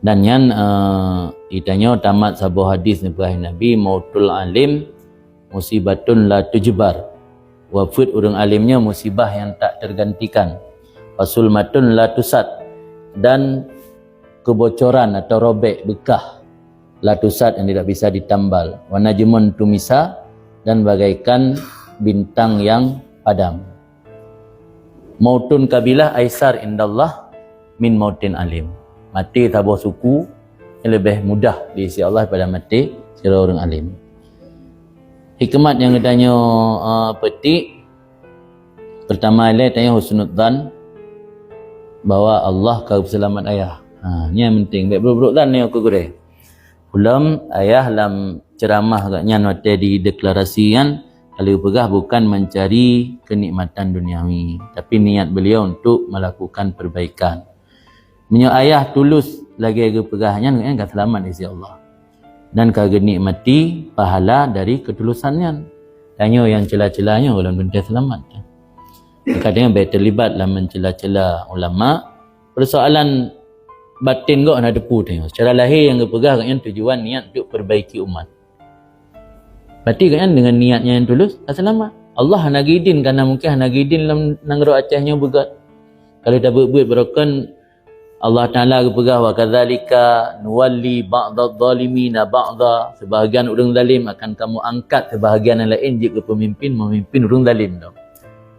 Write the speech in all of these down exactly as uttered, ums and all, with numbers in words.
Dan nyan, eh, geutanyoe tamat saboh hadis neupeugah Nabi, "Mautul alim musibatun la tujbar." Wafeuet ureuëng alim nyoe musibah nyang tak tergantikan. "Fasulmatun la tusad," dan kebocoran atau robek beukah, "la tusad," yang tidak bisa ditambal. "Wa najmun tumisa," dan bagaikan bintang yang padam. "Mautun kabilah aisar indallah min mautin alim." Maté saboh suku nyang leubeh mudah di sisi Allah daripada maté sidroe ureuëng alim. Hikmat nyang geutanyoe, eh, petik, pertama ilée tanyoe husnudzan bahwa Allah ka geupeusalamat ayah. Ha, nyan penting. Bék buruk-buruk zan nyoe keu gurée. Ulôn, ayah lam ceramah geuhnyan watée dideklarasi nyan, ka lheueh peugah bukan mencari kenikmatan duniawi, tapi niat beliau untuk melakukan perbaikan. Meunyoe ayah tulus lagée geupeugah nyan, geuhnyan ka seulamat di sisi Allah dan ka geunikmati pahala dari ketulusan nyan. Tanyoe nyang ceula-ceula nyoe gohlom teuntée seulamat. Maka tanyoe bék teulibat lam meuceula-ceula ulama. Persoalan batin gob hana teupeue tanyoe. Secara lahé nyang geupeugah geuhnyan tujuan niat untuk perbaiki umat. Berarti geuhnyan dengan niat nyang tulus ka seulamat. Allah hana geuidin, karena mungkin hana geuidin lam nanggroe Aceh nyoe beugét. Kalau tabeuet-beuet barokon, Allah Taala geupeugah, "Wa kadzalika nuwalli ba'dadh dhalimina ba'dha." Sebahagian ureuëng zalim akan kamoe angkat sebahagian nyang laén jeuet keu peumimpin, meumimpin ureuëng zalim tu.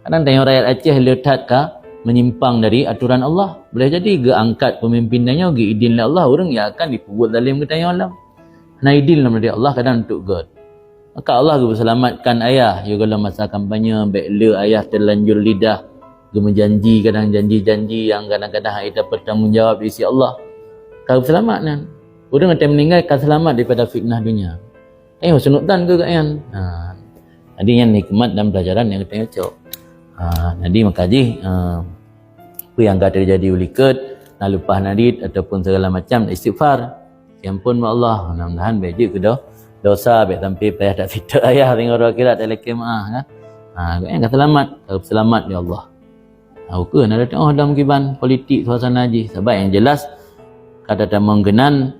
Kadang tanyoe rakyat Aceh le that ka menyimpang dari aturan Allah. Boleh jadi geuangkat peumimpin tanyoe geuidin lé Allah, ureuëng nyang akan dipeubuet zalim geutanyoe lom. Hana idin lom dari Allah kadang untuk gét. Maka Allah geupeuseulamatkan ayah, yôh gohlom masa kampanye, bék le ayah terlanjur lidah, geumeujanji kadang janji-janji nyang kadang-kadang hana tapeutanggong jawab di sisi Allah. Ka geupeuselamat nyan. Ureuëng nyang meuninggai ka seulamat daripada fitnah dunia. Eh, husnudzan keu geuhnyan. Ha. Jadi nyan hikmat dan pelajaran nyang geutanyoe cok. Ha, jadi maka jih, ha, peue nyang ka teujadi u likot, na leupah narit ataupun segala macam, istighfar. Siampôn bak Allah, mudah-mudahan bék jeuet keu do-, dosa, bék sampai payah tapitok ayah singoh rot akhirat dalam keumaah, kan? Ha, geuhnyan ka seulamat, ka seulamat ya Allah. Ha, ukeue na teuh dalam kiban politik suasana jih. Sabab nyang jelas, ka tatamong keunan,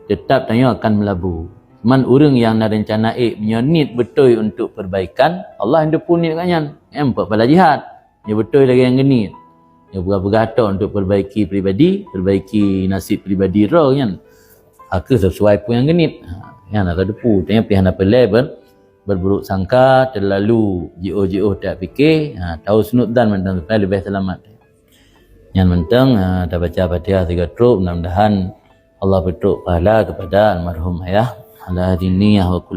teutap tanyoe akan meulabu. Cuman ureuëng nyang na reuncana ék, meunyoe niet beutôi untuk perbaikan, Allah nyang teupeu niet geuhnyan. Nyan peuet pahala jihad. Nyoe beutôi lagée nyang geuniet. Nyoe peugah-peugah tok untuk perbaiki pribadi, perbaiki nasib pribadi droe nyan. Ka kheueh sesuai peue nyang geuniet. Ha, nyan ata teupeue, tanyoe pih hana peureulée ber-, berburuk sangka, terlalu jiôh-jiôh tak pike, ha, tahusnudzan mantong supaya leubeh seulamat. Nyan mantong, ha, tabaca Fatihah sigoe trok, mudah-mudahan Allah peutrok pahala kepada almarhum ayah. Ala hadhihi niyah wa kulli